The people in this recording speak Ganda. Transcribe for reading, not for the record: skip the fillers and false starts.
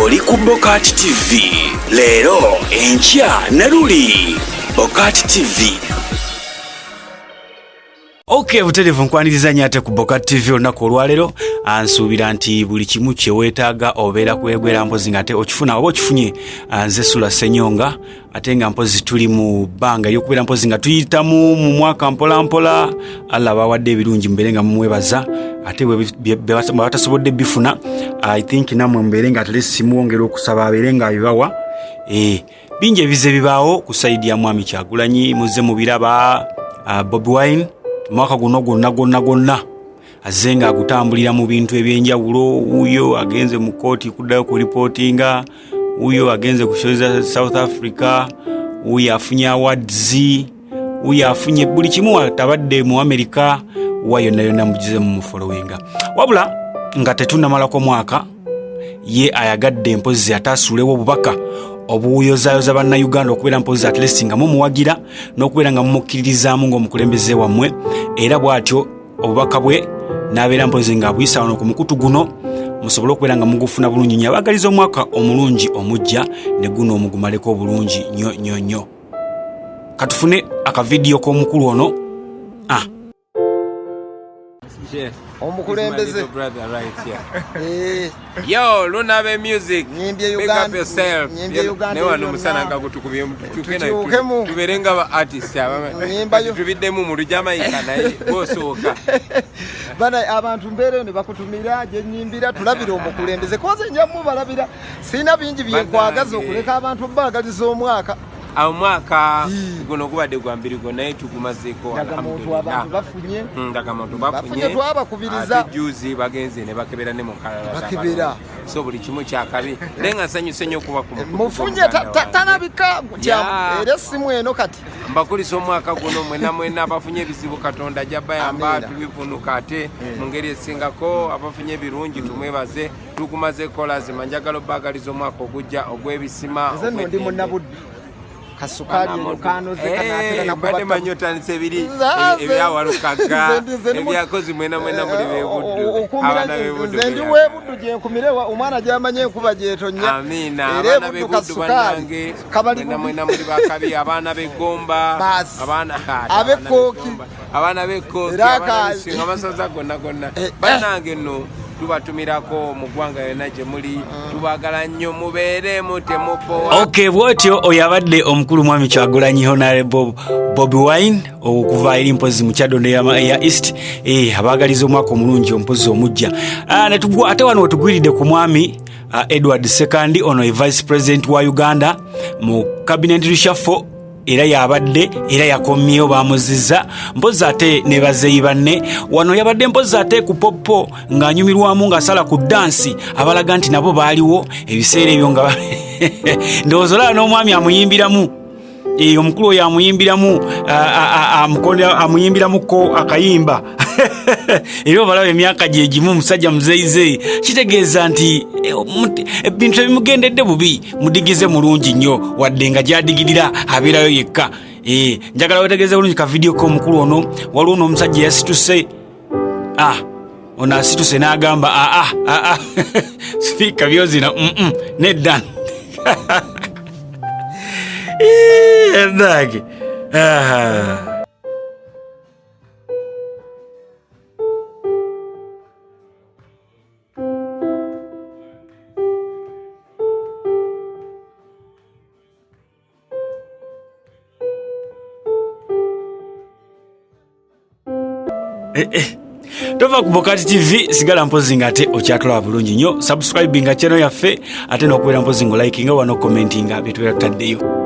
Oli ku Bokati TV leero, enkya ne luli. Bokati TV. Ok, butereevu nkwaniriza nnyo ate ku Boka TV olunaku olwaleero. Nsuubira nti buli kimu kye weetaaga obeera kwegwera mpozi nga ate okifuna oba okifunye. Nze Sula Senyonga, ate nga mpozi tuli mu bbanga ery'okubeera mpozi nga tuyitamu mu mwaka mpolampola. Allah bawadde ebirungi, mubeere nga mumwebaza, ate bwe batasobodde bifuna, I think nammwe mubeere nga at least muwongera okusaba abeere nga abibawa. Bingi ebize bibaawo ku sayidi ya Mwami Kyagulanyi, muzze mubiraba. Bobi Wine omwaka guno gwonna gwonna gwonna azze nga agutambulira mu bintu ebyenjawulo. Wuuyo agenze mu kooti kuddayo ku ripootinga, wuuyo agenze ku show za South Africa, wuuyo afunye awards, wuuyo afunye buli kimu, atabadde mu America, wa yonna yonna mugize mumufollowinga. Wabula nga tetunamalako mwaka, ye ayagadde mpozi ate asuulewo obubaka obuyozayoza Bannayuganda okubeera mpozi at least nga mumuwagira n'okubeera nga mumukkiririzaamu ng'omukulembeze wammwe. Era bw'atyo obubaka bwe n'abeera mpozi ng'abuyisa wano ku mukutu guno, musobole okubeera nga mugufuna bulungi nnyo. Abaagaliza omwaka omulungi omujja ne guno omugumaleko obulungi nnyo nnyo nnyo. Katufune akavidiyo k'omukulu ono. Ah. Omukulembeze. Yo, Lunabe Music. Nyimbye Big up Uganda. yourself. Nyimbye Uganda Ne wano yonna. musana nga gutukubye, tukyuke naye, Tukyukemu. tubeere nga ba artist abama. Nyimbayo. Tubiddemu mu Lujamaika naye gw'osooka. Bana abantu mbeera ne bakutumira gye nnyimbira, tulabira omukulembeze koze nja mubalabira. Sirina bingi byenkwagaza Bannange. okuleka abantu baagaliza omwaka. Awo omwaka Ii. guno gubadde gwa mbirigo, naye tugumazeeko. Ndagamuntu abantu bafunye. Ndagamuntu Bafunye, bafunye. twabakubiriza. Ate juzi bagenze ne bakebera ne mu nkalala Bakebera. z'abalonzi. So buli kimu kyakabi, naye nga nsanyuse nnyo okuba ku mukutu Mufunye gw'omuganda wange. Talabika. Yeah. Era essimu eno kati. Mbakulisa omwaka guno mwena mwena abafunye ebizibu, Katonda ajja bayamba. Amiina. Tubivunuka ate mu ngeri esingako. Abafunye ebirungi tumwebaze, tugumazeeko lazima. Njagala obaagaliza omwaka ogujja ogw'ebisima. Nze nno ndi munnabuddu, kasukaali eyo kanoze kanaatera. Eh, mbadde manyi otandise ebiri ebyawalukaga ebyakozi. Mwena mwena muli bebuddu, abaana bebuddu. Nze ndi webuddu, gyenkumire omwana gyamanye enkuba gyetonya. Amiina. Era abaana ebuddu bebuddu kasukaali bannange, kabali mwena bubi. Mwena muli bakabi, abaana b'eggomba. Baasi. Abaana Ab'Ekkooki. Abaana b'Ekkooki. Era abaana b'Essingo, amasaza gonna gonna. Bannange nno tubatumirako mu ggwanga yonna gye muli, tubaagala nnyo, mubeeremu temupowa. Ok, bwotyo oyo abadde omukulu Mwami Kyagulanyi, Honorable Bobi Wine, okuva eri mpozi mu Kyadondo eya East. Abaagaliza omwaka omulungi ompozi omujja. Ate wano wetugwiridde ku mwami Edward Sekandi, ono ye vice president wa Uganda mu cabinet reshuffle, era yabadde era yakomyewo, bamuzizza mpozi ate ne bazeeyi banne. Wano yabadde mpozi ate ku poppo ng'anyumirwamu ng'asala ku dansi, abalaga nti nabo baaliwo ebiseera ebyo nga ndowooza olaba n'omwami amuyimbiramu. Omukulu oyo amuyimbiramu, amuyimbiramuko akayimba, era obalaba emyaka gye gimu, omusajja muzeeyizeeyi, kitegeeza nti ebintu ebimugendedde bubi. Mudigize mulungi nnyo, wadde nga gyadigirira abeerayo yekka. Njagala wetegereze bulungi ka vidiyo k'omukulu ono. Waliwo n'omusajja yasituse, ono asituse n'agamba, aa aa, sipiika byozina, nedda. Ennange. Ah. Tova ku Bokati TV, sigala mpozi nga ate okyatulaba bulungi nnyo. Subscribinga channel yaffe, ate n'okubeera mpozi nga olikinga wano, commentinga byetubeera tutaddeyo.